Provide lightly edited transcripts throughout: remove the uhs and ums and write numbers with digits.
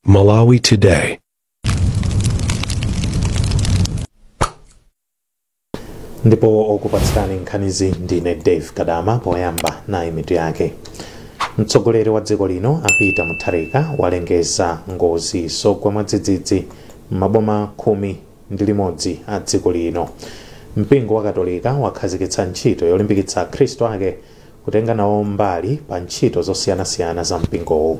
Malawi Today. Ndipo okupatsirani nkhanizi ndine Dave Kadama. Poyamba nayi mitu yake. Mtsogoleri wa dziko lino a Peter Mutharika walengeza ngozi zogwa mwadzidzidzi m'maboma 11 a dziko lino. Mpingo wa Katolika wakhazikitsa ntchito yolimbikitsa akhristu ake kutenga nawo mbali pa ntchito zosiyanasiyana za mpingowu.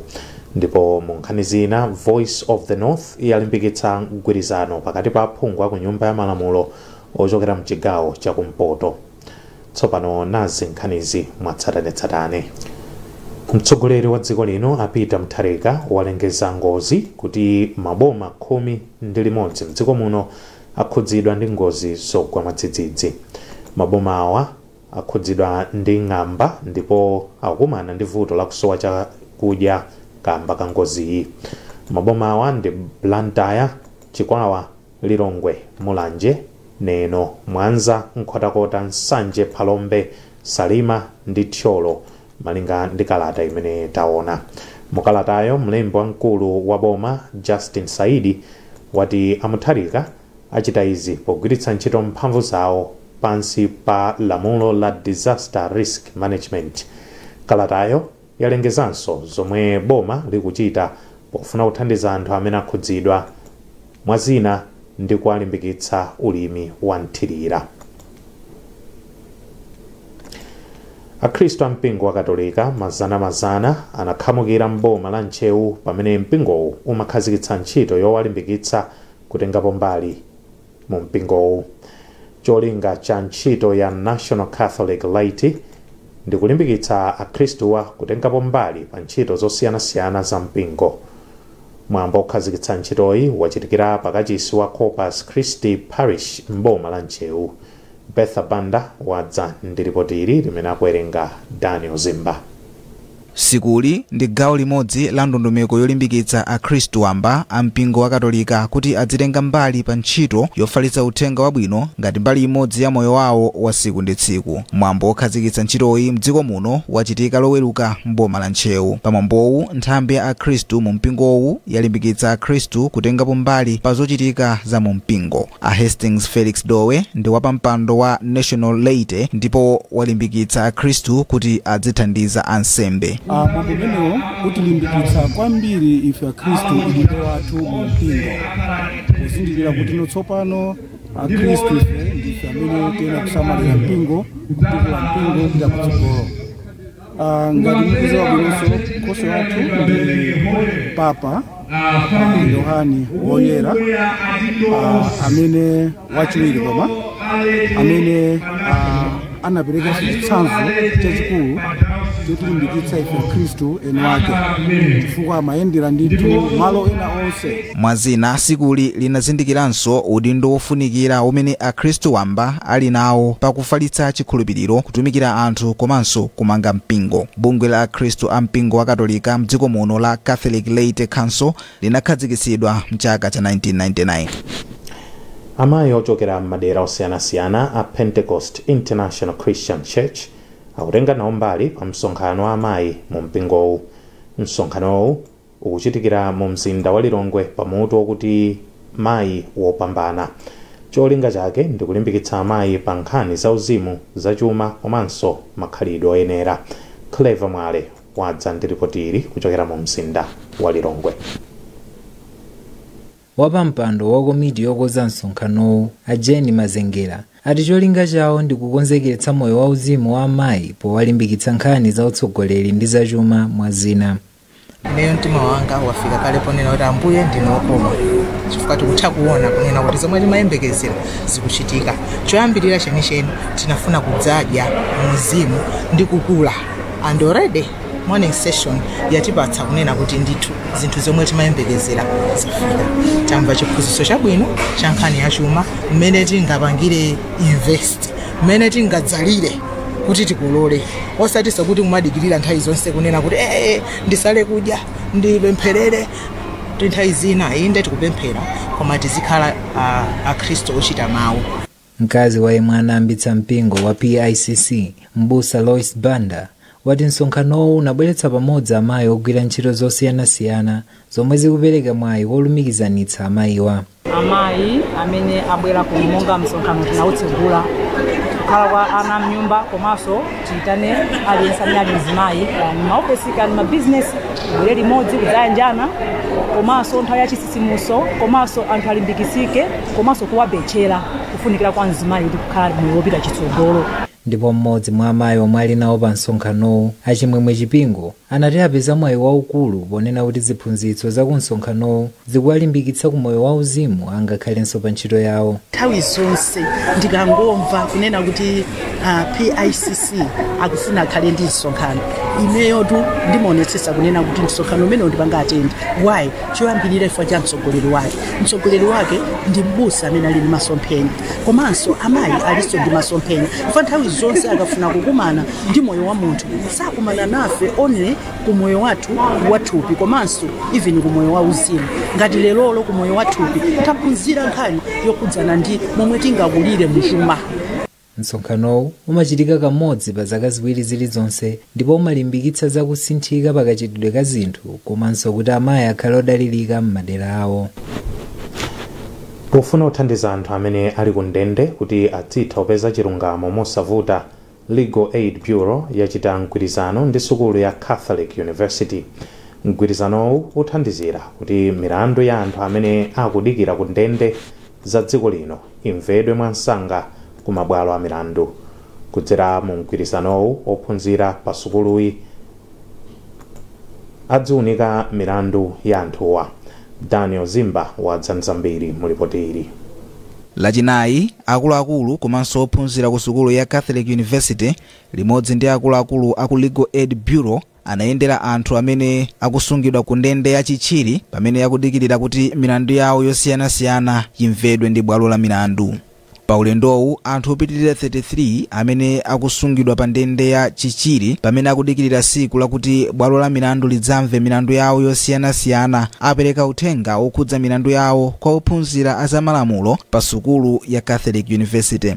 Ndipo mu nkhani zina, Voice of the North yalimbikitsa mgwirizano pakati pa aphungu a ku Nyumba ya Malamulo ochokera mchigawo chakumpoto. Tsopano nazi nkhanizi mwatsatanetsatane. Mtsogoleri wa dziko lino a Peter Mutharika walengeza ngozi kuti maboma 11 mdziko muno akhudzidwa ndi ngozi zogwa mwadzidzidzi. Maboma awa akhudzidwa ndi ng'amba ndipo akukumana ndi vuto lakusowa chakudya kamba ka ngoziyi. Maboma awa ndi Blantyre, Chikwawa, Lilongwe, Mulanje, Neno, Mwanza, Nkhotakota, Nsanje, Phalombe, Salima ndi Thyolo, malinga ndi kalata imene taona. Mukalatayo, mlembi wamkulu wa boma Justin Saidi wati a Mutharika achita izi pogwiritsa ntchito mphamvu zawo pansi pa lamulo la Disaster Risk Management. Kalatayo yalengezanso zomwe boma likuchita pofuna kuthandiza anthu amene akhudzidwa, mwazina ndi kuwalimbikitsa ulimi wa mthirira. Akhristu a mpingo wa Katolika mazanamazana anakhamukira m'boma la Ntcheu pamene mpingowu umakhazikitsa ntchito yowalimbikitsa kutengapo mbali mu mpingowu. Cholinga cha ntchito ya National Catholic Laity ndi kulimbikitsa akhristuwa kutengapo mbali pa ntchito zosiyanasiyana za mpingo. Mwambo okhazikitsa ntchitoyi wachitikira pakachisi wa Corpus Christi Parish m'boma la Ntcheu. Bertha Banda wadza ndi ripoti ili limene akuwerenga Daniel Zimba. Tsikuli ndi gawo limodzi la ndondomeko yolimbikitsa akhristu wamba a mpingo wa Katolika kuti adzitenga mbali pa ntchito yofalitsa uthenga wabwino ngati mbali imodzi ya moyo wawo wa tsiku ndi tsiku. Mwambo wokhazikitsa ntchitoyi mdziko muno wachitika Loweruka m'boma la Ntcheu. Pa mwambowu, nthambi ya akhristu mu mpingowu yalimbikitsa akhristu kutengapo mbali pa zochitika za mu mpingo. A Hastings Felix Dowe ndi wapampando wa National Laity ndipo walimbikitsa akhristu kuti adzithandiza ansembe. Mwambo umenewo utilimbikitsa kwambiri ife akhristu udindo wathu mu mpingo, kuzindikira kuti no tsopano akhristu ife ndife amene tiyenera kusamalira mpingo, kutukula mpingo kupita kutsogolo. Ngati mukudziwa bwinonso, khoswe wathu ndi Papa Yohani Woyera, amene wachiwiri, koma amene anapereka chitsanzo chachikulu chotilimbikitsa ife akhristu eni ake, chifukwa amayendera ndithu malo ena onse. Mwazina, tsikuli linazindikiranso udindo wofunikira umene akhristu wamba ali nawo pakufalitsa chikhulupiriro, kutumikira anthu komanso kumanga mpingo. Bungwe la akhristu a mpingo wa Katolika mdziko muno la Catholic Laity Council linakhazikitsidwa mchaka cha 1999. Amayi ochokera m'madera osiyanasiyana a Pentecost International Christian Church akutenga nawo mbali pa msonkhano wa amayi mu mpingowu. Msonkhanowu ukuchitikira mu mzinda wa Lilongwe pamutu wokuti "Mayi Wopambana". Cholinga chake ndi kulimbikitsa amayi pa nkhani za uzimu, zachuma komanso makhalidwe oyenera. Clever Mwale wadza ndi ripoti ili kuchokera mu mzinda wa Lilongwe. Wapampando wa komiti yokonza msonkhanowu, a Jeni Mazengera, ati cholinga chawo ndi kukonzekeretsa moyo wauzimu wa amayi powalimbikitsa nkhani za utsogoleri ndi zachuma, mwa zina. Ineyo mtima wanga wafika kale ponena kuti Ambuye ndinu okoma, chifukwa tikutha kuona kunena kuti zomwe timayembekezera zikuchitika. Choyambirira chenicheni, tinafuna kudzadya muzimu ndi kukula, and already morning session yatipatsa kunena kuti ndithu zinthu zomwe timayembekezera zafika. Tamva chiphunzitso chabwino cha nkhani ya chuma, mmene tingapangire invest, mmene tingadzalire kuti tikolole, osatinso kuti mumadikirira nthawi zonse kunena kuti ndisale kudya, ndipempherere. Kuti nthawi zina inde tikupemphera, koma tizikhala akhristu ochita mawu. Mkazi wa yemwe anayambitsa mpingo wa PICC, Mbusa Lois Banda, wati msonkhanowu unabweretsa pamodzi amayi ogwira ntchito zosiyanasiyana zomwe zikupereka mwayi wolumikizanitsa amayiwa. Amayi amene abwera kuno monga msonkhano tinawutsegula kukhala kwa ana mnyumba, komanso tiyitane aliyense amene ali mzimayi kani maofesi kani mabizinesi kubwere limodzi kudzayanjana, komanso nthawi ya chisisimuso, komanso anthu alimbikisike, komanso kuwabetchera kufunikira kwa mzimayi kuti kukhala moyo wopita chitsogolo. Ndipo mmodzi mwa amayi omwe ali nawo pa msonkhanowu, Achimwemwe Chipingo, anati apeza mwayi waukulu ponena kuti ziphunzitso za ku msonkhanowu zikuwalimbikitsa ku moyo wauzimu angakhalenso pa ntchito yawo. Nthawi zonse ndikangomva kunena kuti PICC akufuna akhale ndi msonkhano, ineyotu ndimaonetsetsa kunena kuti msonkhano umene ndipanga attend. Why? Choyambirira chifukwa cha mtsogoleri wake. Mtsogoleri wake ndi mbusa amene ali ndi masomphenya, komanso amayi alinso ndi masomphenya. Chifukwa nthawi zonse akafuna kukumana ndi moyo wa munthu, sakumana nafe only ku moyo wathu wathupi, komanso even ku moyo wa uzimu. Ngati lerolo ku moyo wathupi taphunzira nkhani yokhudzana ndi momwe tingakulire muchuma. Msonkhanowu umachitika kamodzi pa zaka 2 zilizonse ndipo umalimbikitsa zakusinthika pakachitidwe ka zinthu komanso kuti amayi akhale odalirika m'madera awo. Pofuna kuthandiza anthu amene ali ku ndende kuti adzitha kupeza chilungamo mosavuta, Legal Aid Bureau yachita mgwirizano ndi sukulu ya Catholic University. Mgwirizanowu uthandizira kuti milandu ya anthu amene akudikira ku ndende za dziko lino imvedwe mwansanga ku mabwalo a milandu. Kudzera mu mgwirizanowu, ophunzira pa sukuluyi adziunika milandu ya anthuwa. Daniel Zimba wadza zambiri mu ripoti ili. Lachinayi, akuluakulu komanso ophunzira ku sukulu ya Catholic University limodzi ndi akuluakulu aku Legal Aid Bureau anayendera anthu amene akusungidwa ku ndende ya Chichiri pamene akudikirira kuti milandu yawo yosiyanasiyana imvedwe ndi bwalo la milandu. Pa ulendowu, anthu opitirira 33 amene akusungidwa pa ndende ya Chichiri pamene akudikirira siku lakuti bwalo la milandu lidzamve milandu yawo yosiyanasiyana apereka uthenga wokhudza milandu yawo kwa ophunzira azamalamulo pa sukulu ya Catholic University.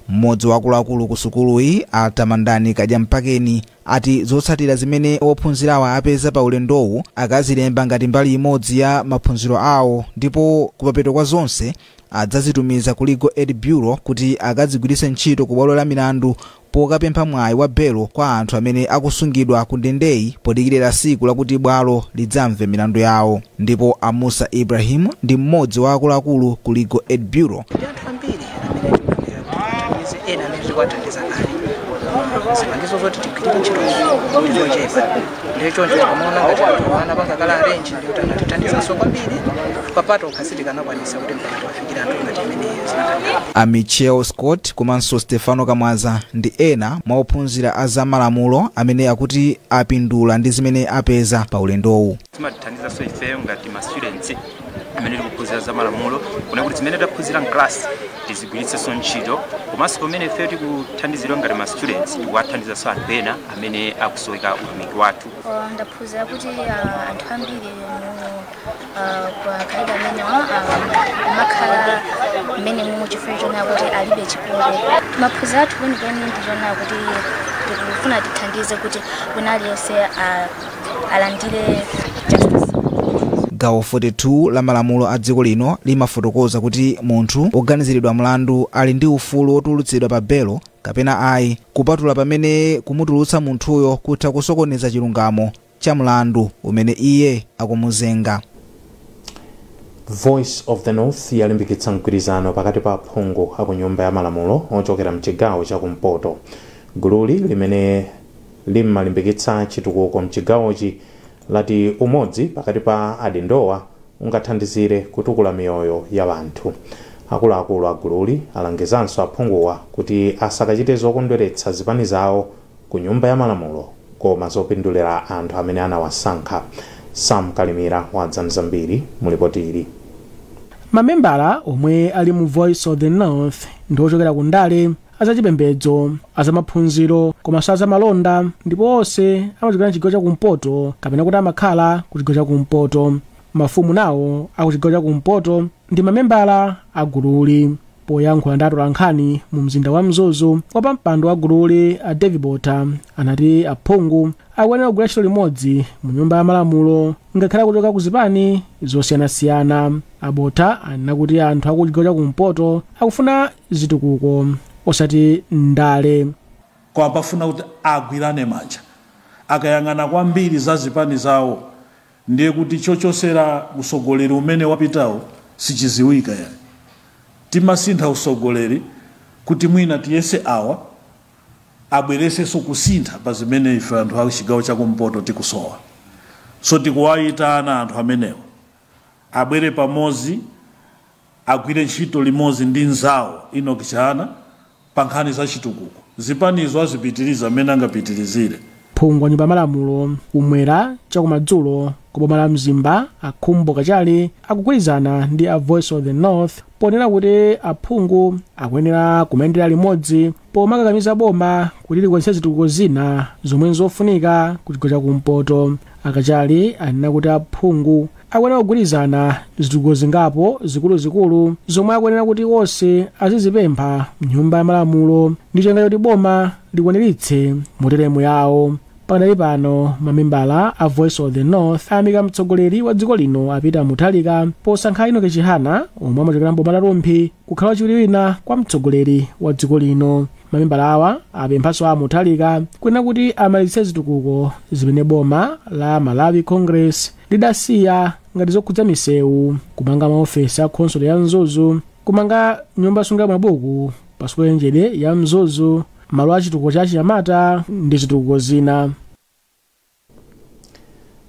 Mmodzi wa akuluakulu ku sukuluyi, a Tamandani Kadyampakeni, ati zotsatira zimene ophunzirawa apeza pa ulendowu akazilemba ngati mbali imodzi ya maphunziro awo, ndipo kumapeto kwa zonse adzazitumiza ku Legal Aid Bureau kuti akazigwiritse ntchito ku bwalo la milandu pokapempha mwayi wa belo kwa anthu amene akusungidwa ku ndendeyi podikirira siku lakuti bwalo lidzamve milandu yawo. Ndipo Amusa Ibrahim ndi mmodzi wa akuluakulu ku Legal Aid Bureau. Ndi anthu ambiri amene tikuyenera kuti tithandize, ena amene tikuwathandiza kale, koma zipangizo zoti tigwirire ntchito ndi zochepa. Ndiye choncho tikamaona ngati anthu ana pangakhala arrange, ndi kuti anatithandizanso kwambiri. Papatokha sitikanakwanisa kuti mpaka tiwafikire anthu ngati imene zinathandiza. A Michel Scott komanso Stefano Kamwaza ndi ena mwa ophunzira a zamalamulo amene akuti apindula ndi zimene apeza pa ulendowu. Zimatithandizanso ifeyo ngati ma students amene tikuphunzira za malamulo kuna kuti zimene taphunzira mklasi tizigwiritsenso ntchito, komanso pamene ifeyo tikuthandizidwa ngati ma students, tikuwathandizanso anthu ena amene akusoweka utumiki wathu. Ndaphunzira kuti anthu ambiri mu pakhalidwe amenewa amakhala mmene mumu chifukwa chonena kuti alibe chipole. Maphunziro athu kwenikweni ndi chonena kuti tikufuna tithandize kuti wina aliyense alandire justice. Gawo 42 la malamulo a dziko lino limafotokoza kuti munthu woganiziridwa mlandu ali ndi ufulu wotulutsidwa pa belo kapena ayi, kupatula pamene kumutulutsa munthuyo kutha kusokoneza chilungamo cha mlandu umene iye akumuzenga. Voice of the North yalimbikitsa mgwirizano pakati pa aphungu aku Nyumba ya Malamulo ochokera mchigawo chakumpoto. Gululi, limene limalimbikitsa chitukuko mchigawochi, lati umodzi pakati pa adindowa ungathandizire kutukula miyoyo ya anthu. Akuluakulu a gululi alangizanso aphunguwa kuti asakachite zokondweretsa zipani zawo ku Nyumba ya Malamulo, koma zopindulira anthu amene anawasankha. Sam Kalimira wadza zambiri mu ripoti ili. Mamembala omwe ali mu Voice of the North ndi ochokera ku ndale, azachipembedzo, azamaphunziro komanso azamalonda, ndipo onse amachokera mchigawo chakumpoto kapena kuti amakhala ku chigawo chakumpoto. Mafumu nawo aku chigawo chakumpoto ndi mamembala a gululi. Poyankhula ndi atolankhani mu mzinda wa Mzuzu, wapampando wa gululi a David Bota anati aphungu akuyenera kugwira ntchito limodzi mu nyumba ya malamulo ngakhale kuchoka ku zipani zosiyanasiyana. Abota anena kuti anthu aku chigawo chakumpoto akufuna zitukuko osati ndale. Koma pafuna kuti agwirane manja. Akayang'ana kwambiri za zipani zawo, ndiye kuti chochosera usogoleri umene wapitawo sichiziwika. Yani timasintha usogoleri kuti mwina tiyese awa abweresenso kusintha pa zimene ife anthu a chigawo chakumpoto tikusowa. So tikuwayitana anthu amenewo abwere pamodzi, agwire ntchito limodzi ndi nzawo Enoch Chihana pa nkhani za chitukuko. Zipanizo azipitiriza amene angapitirizire. Phungu wa nyumba ya malamulo kumwera chakumadzulo ku boma la Mzimba, Akhumbo Kachali, akugwirizana ndi a Voice of the North ponena kuti aphungu akuyenera kumayendera limodzi pomakakamiza boma kuti likwanitse zitukuko zina zomwe nzofunika ku chigawo chakumpoto. Akachali anena kuti aphungu akuyenera kugwirizana zitukuko zingapo zikuluzikulu zomwe akuyenera kuti onse azizipempha mnyumba ya malamulo ndi cholinga choti boma likwaniritse moteremu yawo. Pakadali pano, mamembala a Voice of the North ayamika mtsogoleri wa dziko lino a Peter Mutharika posankha Enoch Chihana, omwe amachokera mboma la Rumphi, kukhala wachiwiri wina kwa mtsogoleri wa dziko lino. Mamembala awa apemphanso a Mutharika kunena kuti amalitse zitukuko zimene boma la Malawi Congress lidasiya, ngati zokhudza misewu, kumanga maofesi a khonsolo ya Mzuzu, kumanga nyumba yosungira mabuku pa sukulu ya ya Mzuzu, malo a chitukuko cha chinyamata ndi zitukuko zina.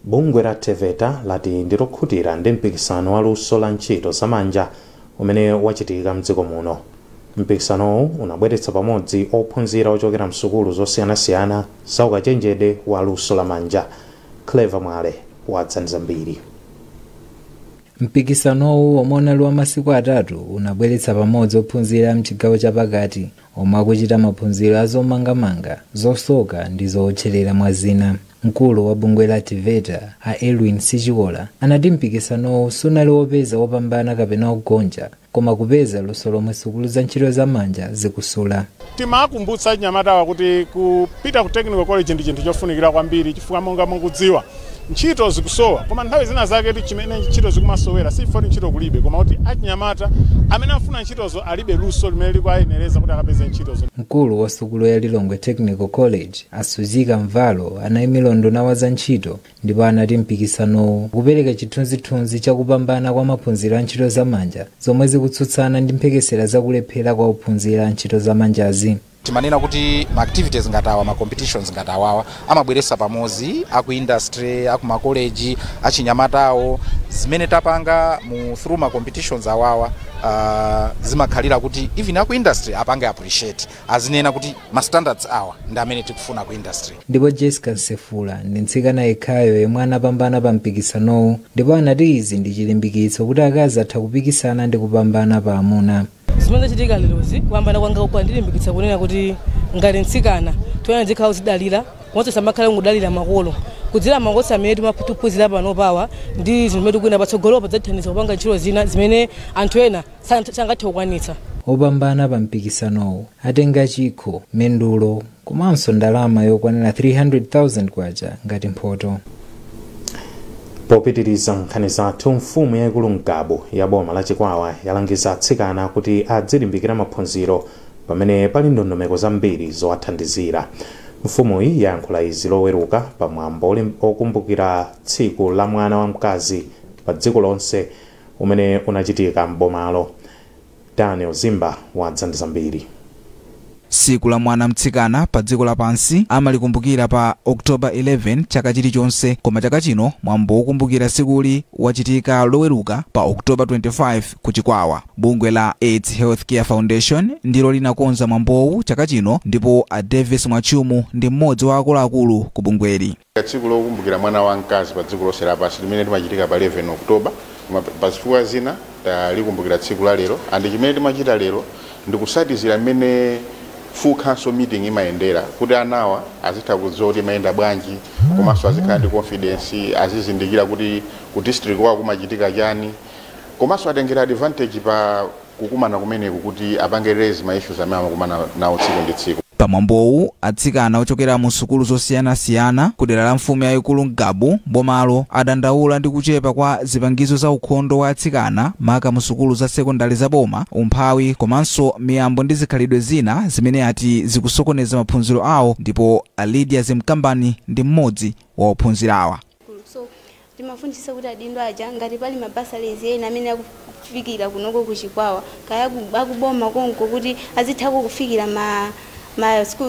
Bungwe la TEVETA lati ndilokhutira ndi mpikisano wa luso la ntchito zamanja umene wachitika mdziko muno. Mpikisanowu unabweretsa pamodzi ophunzira ochokera msukulu zosiyanasiyana za ukachenjede wa luso lamanja. Clever Mwale wadza ndi zambiri. Mpikisanowu, omwe unali wa masiku 3, unabweretsa pamodzi ophunzira mchigawo chapakati omwe akuchita maphunziro azomangamanga, zosoka ndi zowotcherera, mwa zina. Mkulu wa bungwe la TEVETA, a Elwin Sichikola, anati mpikisanowu sunali wopeza wopambana kapena wogonja, koma kupeza luso lomwe sukulu za ntchito zamanja zikusula. Timakumbutsa anyamatawa kuti kupita ku technical college ndi chinthu chofunikira kwambiri, chifukwa monga mukudziwa, ntchito zikusowa. Koma nthawi zina zake ti chimene ntchito zikumasowera si foti ntchito kulibe, koma kuti achinyamata amene afuna ntchitozo alibe luso limene likuayenereza kuti akapeze ntchitozo. Mkulu wa sukulu ya Lilongwe Technical College, Asuzika Mvalo, anayimira nduna wa za ntchito ndipo anati mpikisanowu kupereka chithunzithunzi chakupambana kwa maphunziro a ntchito zamanja zomwe zikutsutsana ndi mphekesera zakulephera kwa ophunzira a ntchito zamanjazi. Timanena kuti ma activities ngati awa, ma competitions ngati awawa, amabweretsa pamodzi aku industry, aku makoleji, achinyamatawo. Zimene tapanga mu through ma competitions awawa, zimakhalira kuti even aku industry apange appreciate, azinena kuti ma standards awa ndi amene tikufuna ku industry. Ndipo Jessica Nsefula ndi mtsikana yekhayo yemwe anapambana pa mpikisanowu ndipo anati izi ndi chilimbikitso kuti akazi atha kupikisana ndi kupambana pa amuna. Zimene zachitika lerozi, kupambana kwanga kwandilimbikitsa kunena kuti ngati mtsikana tiyenera tizikhala kuzidalira, komanso samakhale kudalira makolo. Kudzera makosi amene timaphunzira pano pawa ndi zinthu zimene tikuyenda patsogolopa, zidzatithandiza kupanga ntchito zina zimene anthu ena sangathe kukwanitsa. Opambana pa mpikisanowu atenga chikho, mendulo komanso ndalama yokwanira 300,000 kwacha ngati mphoto. Popitiriza nkhani zathu, mfumu yayikulu Mgabu ya boma la Chikwawa yalangiza atsikana kuti adzilimbikira maphunziro pamene pali ndondomeko zambiri zowathandizira. Mfumuyi yayankhula izi Loweruka pamwambo okumbukira tsiku la mwana wamkazi pa dziko lonse umene unachitika m'bomalo. Daniel Zimba wadza ndi zambiri. Tsiku la mwana mtsikana pa dziko lapansi amalikumbukira pa October 11 chaka chilichonse, koma chaka chino mwambo wokumbukira tsikuli wachitika Loweruka pa October 25 ku Chikwawa. Bungwe la AIDS Healthcare Foundation ndilo linakonza mwambowu chaka chino, ndipo a Davis Mwachumu ndi mmodzi wa akuluakulu ku bungweli. Tsiku lokumbukira mwana wamkazi pa dziko lonse lapansi limene limachitika pa 11 October, koma pa zifukwa zina talikumbukira tsiku la lero. And chimene timachita lero ndikusatizira mmene full council meeting imayendera, kuti anawa azitha kudziwa kuti imayenda bwanji, komanso azikhala ndi confidence, azizindikira kuti ku district kwawo kumachitika chani, komanso atengera advantage pa Kukumana kumeneku kuti apange raise ma issues amene amakumana nawo tsiku ndi tsiku. Pamwambowu, atsikana ochokera mu sukulu zosiyanasiyana ku dera la mfumu yayikulu Ngabu bomalo adandaula ndi kuchepa kwa zipangizo za ukhondo wa atsikana, maka mu sukulu za sekondari za boma, umphawi komanso miyambo ndi zikhalidwe zina zimene ati zikusokoneza maphunziro awo. Ndipo Lydia Zimkambani ndi mmodzi wa ophunzirawa. So timafundisa kuti adindo aja, ngati pali ma bursaries ena amene akufikira kunoko kuchikwawa, kaya akuboma konko, kuti azithako kufikira ma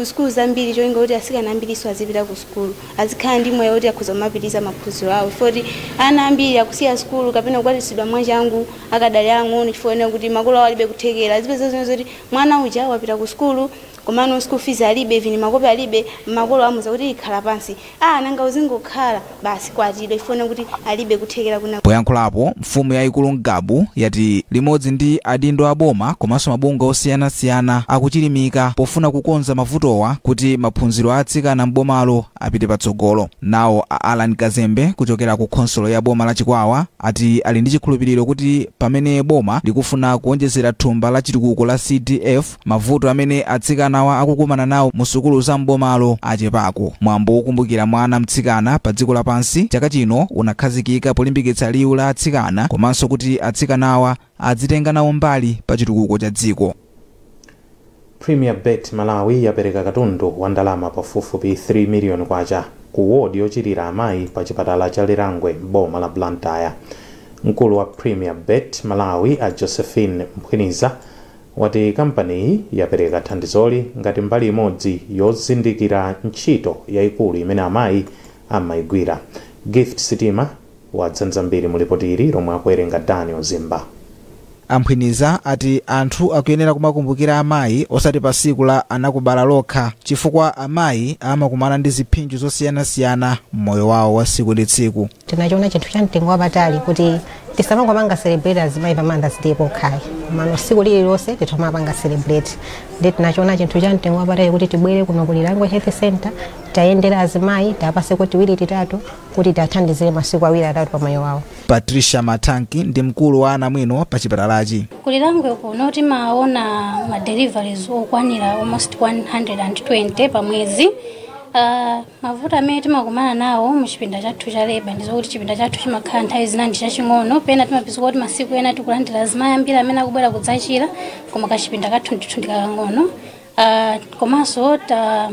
school zambiri, cholinga kuti asikana ambiriso azipita ku skulu, azikhala ndi moyo kuti akhuza kumapitiriza maphunziro awo, foti ana ambiri akusiya skulu kapena kukwatisidwa mwachangu akadali ang'ono, chifukwa kuti makolo awo alibe kuthekera. Azipeza zimene zoti mwana uja wapita ku skulu, komano school fees alibe, even makope alibe, makolo amuza kuti ikhala pansi, ah, nanga uzingokhala basi, kwatidwa, ifuna kuti alibe kuthekera kuna. Poyankhulapo, mfumu yayikulu Ngabu yati limodzi ndi adindo a boma komanso mabungwe osiyanasiyana akuchilimika pofuna kukonza mavutowa kuti maphunziro a atsikana m'bomalo apite patsogolo. Nawo a Alan Kazembe kuchokera ku khonsolo ya boma la Chikwawa ati ali ndi chikhulupiriro kuti pamene boma likufuna kuonjezera thumba la chitukuko la CDF, mavuto amene atsikanawa akukumana nawo mu sukulu za m'bomalo achepako. Mwambo wokumbukira mwana mtsikana pa dziko lapansi chaka chino unakhazikika polimbikitsa liwu la atsikana komanso kuti atsikanawa adzitenga nawo mbali pa chitukuko cha dziko. Premier Bet Malawi yapereka katundu wa ndalama pafupifupi 3 miliyoni kwacha ku wodi yochirira amayi pa chipatala cha Lirangwe m'boma la Blantyre. Mkulu wa Premier Bet Malawi, a Josephine Mphwiniza, wati kampaniyi yapereka thandizoli ngati mbali imodzi yozindikira ntchito yayikulu imene amayi amayigwira. Gift Sitima wadza mbiri mu lipoti ili lomwe akuwerenga Daniel Zimba. Amphwiniza ati anthu akuyenera kumakumbukira amayi osati pa tsiku la anakubala lokha, chifukwa amayi amakumana ndi ziphinjo zosiyanasiyana m'moyo wawo wa tsiku ndi tsiku. Tinachiona chinthu cha mtengo wapatali kuti tisamangopanga celebrate azimayi pa Mother's Day pokhayi, mano tsiku lililonse titomapanga celebrate. Ndi tinachiona chinthu cha mtengo wapatali kuti tibwere kuno ku Lirangwe Health Center, tayendera azimayi, tapaseko tiwiri titatu kuti tiathandizire masiku awiri atatu pa moyo wawo. Patricia Matanki ndi mkulu wa anamwino pa chipatalachi. Kulilangwe kuno timaona ma deliveries okwanira almost 120 pa mwezi. Mavuto amene timakumana nawo muchipinda chathu cha labour ndizokuti chipinda chathu chimakhala nthawi zina ndi chaching'ono. Pena timapeza kuti masiku ena tikulandira azimayi ambiri amene akubwera kudzachira, koma kachipinda kathu ndithu ndikakang'ono. Komanso ta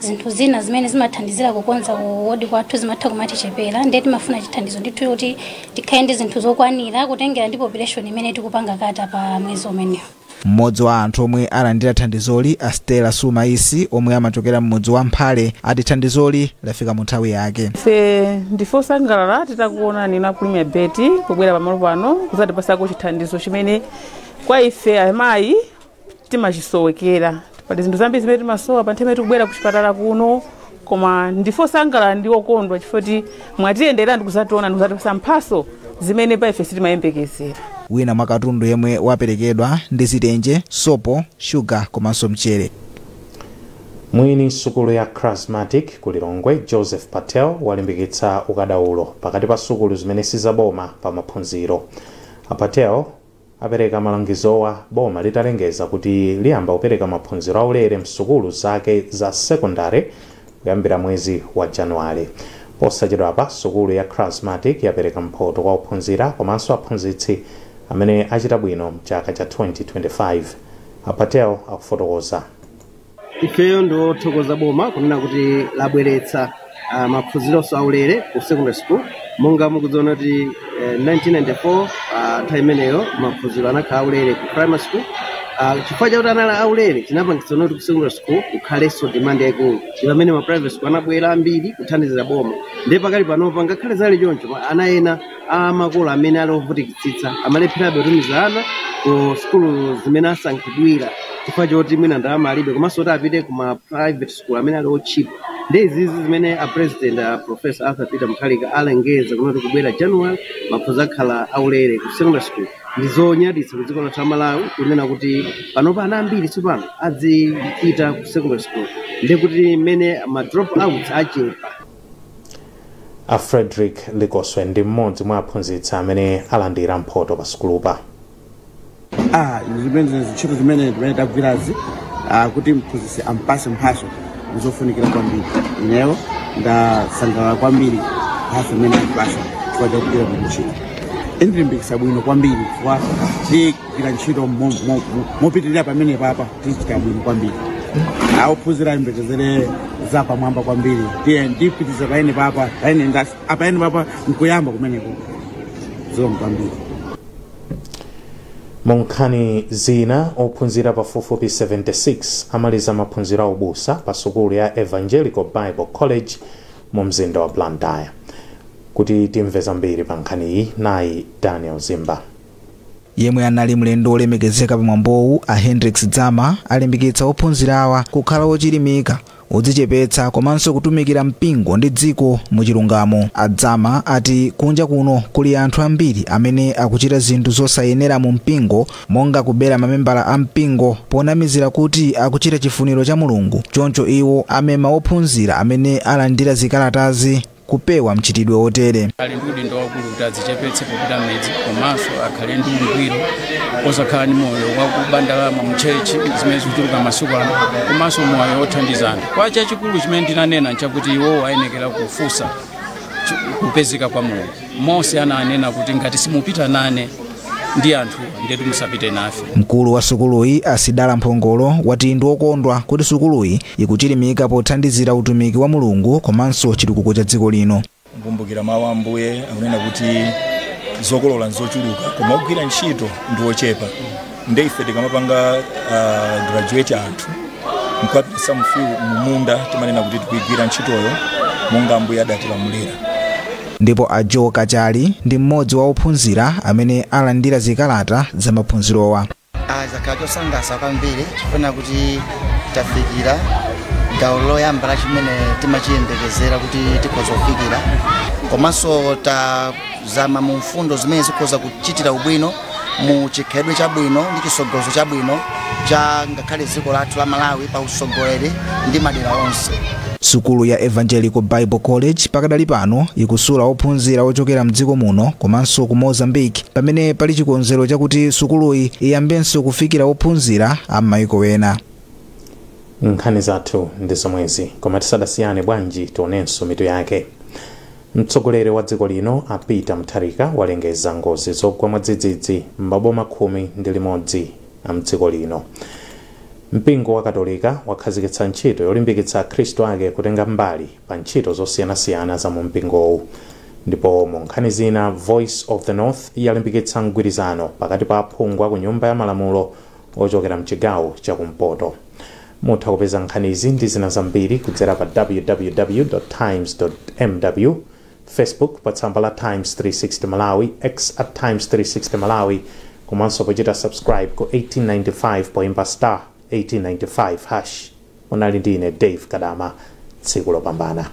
zinthu zina zimene zimathandizira kukonza kuwodi kwathu zimatha kumatichepera, ndiye timafuna chithandizo ndithu kuti tikhale ndi zinthu zokwanira kutengera ndi population imene tikupanga kata pa mwezi umenewo. Mmodzi wa anthu omwe alandira thandizoli, a Stella Sumaisi, omwe amachokera mmudzi wa Mphale, ati thandizoli lafika mu nthawi yake. Ife ndife osangalala titakuonani na Premier Bet kubwera pamalo pano kuzatipasako chithandizo chimene kwa ife amayi timachisowekera. Pali zinthu zambiri zimene timasowa pa nthawi imene tikubwera kuchipatala kuno, koma ndife osangalala ndi okondwa chifukwa mwatiyendera ndi kuzationa ndi kuzatipasa mphaso zimene pa ife sitimayembekezera. Wina mwa katundu yemwe waperekedwa ndi zitenje, sopo, shuga komanso mchere. Mwini sukulu ya Charismatic ku Lilongwe, Joseph Patel, walimbikitsa ukadaulo pakati pa sukulu zimene sizaboma pa maphunziro. A Patel apereka malangizowa boma litalengeza kuti liyamba kupereka maphunziro aulere msukulu zake za sekondari kuyambira mwezi wa Januwale. Posachedwapa, sukulu ya Charismatic yapereka mphoto kwa ophunzira komanso aphunzitsi amene achita bwino mchaka cha 2025. A Patel akufotokoza. Ifeyo ndothokoza boma kunena kuti labweretsa maphunzironso aulere ku secondary school. Monga mukudziona kuti 1994, nthawi imeneyo maphunziro anakhala aulere ku primary school. Chifukwa chakuti anali aulere, chinapangitsa kuti ku secondary school kukhalenso demand yaikulu, ndi pamene ma private school anabwera ambiri kuthandizira boma. Ndiye pakali panopa, ngakhale zali choncho, ana ena amakolo amene ali ovutikitsitsa amalepherabe kutumiza ana ku sukulu zimene asankhidwira chifukwa choti mwina ndalama alibe, komanso kuti apite kuma private school amene ali otchipa. Ndi izizi zimene a President, a Professor Arthur Peter Mutharika, alengeza kunoti kubwera January maphunziro akhala aulere ku secondary school, ndi zonyaditsa ku dziko lathu la Malawi kunena kuti panopa ana ambiri tsopano azipita ku secondary school, ndi kuti mmene ma drop outs achepa. A Frederick Likoswe ndi mmodzi mwa aphunzitsi amene alandira mphoto pa sukulupa. Zimene ntchito zimene zimene tagwirazi, kuti mphunzitsi ampase mphaso ndizofunikira kwambiri. Ineyo ndasangalala kwambiri mphaso imene ampasa chifukwa chakugwira bwino ntchito. Indilimbikitsa bwino kwambiri chifukwa tigwira ntchito mopitirira pamene papa, tichita bwino kwambiri. Ophunzira ayembekezere za pamwamba kwambiri. Tiye ndipitiza paene papa, paene apaene papa nkuyamba kumeneko. Zikomo kwambiri. Mu nkhani zina, ophunzira pafupifupi 76 amaliza maphunziro aubusa pa sukulu ya Evangelical Bible College mu mzinda wa Blantyre. Kuti timve zambiri pa nkhaniyi, nayi Daniel Zimba. Yemwe anali mlendo olemekezeka pamwambowu, a Hendrix Dzama, alimbikitsa ophunzira awa kukhala ochilimika, odzichepetsa komanso kutumikira mpingo ndi dziko muchilungamo. Adzama ati kunja kuno kuli anthu ambiri amene akuchita zinthu zosayenera mu mpingo, monga kubera mamembala a mpingo ponamizira kuti akuchita chifuniro cha Mulungu. Choncho iwo amema ophunzira amene alandira zikalatazi kupewa mchitidwe otere. Ali ndi udindo wakulu kuti adzichepetse popita m'midzi, komanso akhale ndi ungwiro, osakhala ndi moyo wakuba ndalama mu church zimene zikuchuluka masiku ano, komanso moyo wothandizana. Kwa chachikulu chimene ndinanena nchakuti iwowo ayenekera kufunsa kupezeka kwa Mulungu. Mose ananena kuti ngati simupita nane ndi anthu, ndetu musapite nafe. Mkulu wa sukuluyi, Asidala Mphongolo, wati ndi okondwa kuti sukuluyi ikuchilimika pothandizira utumiki wa Mulungu komanso chitukuko cha dziko lino. Kumbukira mawu a Ambuye akunena kuti zokolola nzochuluka koma ogwira ntchito ndi ochepa. Nde ife tikamapanga graduate anthu nkuwapitisa mumunda, timanena kuti tikuigwira ntchitoyo monga Ambuye adatilamulira. Ndipo a Joe Kachali ndi mmodzi wa ophunzira amene alandira zikalata za maphunzirowa. Zakhala chosangalatsa kwambiri chifuna kuti tafikira gawo loyamba la chimene timachiyembekezera kuti tikhoza kufikira, komanso tazama mu mfundo zimene zikhoza kuchitira ubwino mu chikhalidwe chabwino ndi chisogozo chabwino cha ngakhale dziko lathu la Malawi pa usogoleri ndi madera onse. Sukulu ya Evangelical Bible College pakadali pano ikusula ophunzira ochokera mdziko muno komanso ku Mozambique, pamene pali chikonzero chakuti sukuluyi iyambenso kufikira ophunzira a m'mayiko ena. Nkhani zathu ndi zomwezi, koma tisadasiyane, bwanji tionenso mitu yake. Mtsogoleri wa dziko lino a Peter Mutharika walengeza ngozi zogwa mwadzidzidzi m'maboma 11 a mdziko lino. Mpingo wa Katolika wakhazikitsa ntchito yolimbikitsa akhristu ake kutenga mbali pa ntchito zosiyanasiyana za mu mpingowu. Ndipo mu nkhani zina, Voice of the North yalimbikitsa mgwirizano pakati pa aphungu a ku Nyumba ya Malamulo ochokera mchigawo chakumpoto. Mutha kupeza nkhanizi ndi zina zambiri kudzera pa www times mw, Facebook pa tsamba la Times 360 Malawi, X at Times 360 Malawi, komanso pochita subscribe ku 1895 poimba star 1895 hash. Munali ndi ine Dave Kadama. Tsiku lopambana.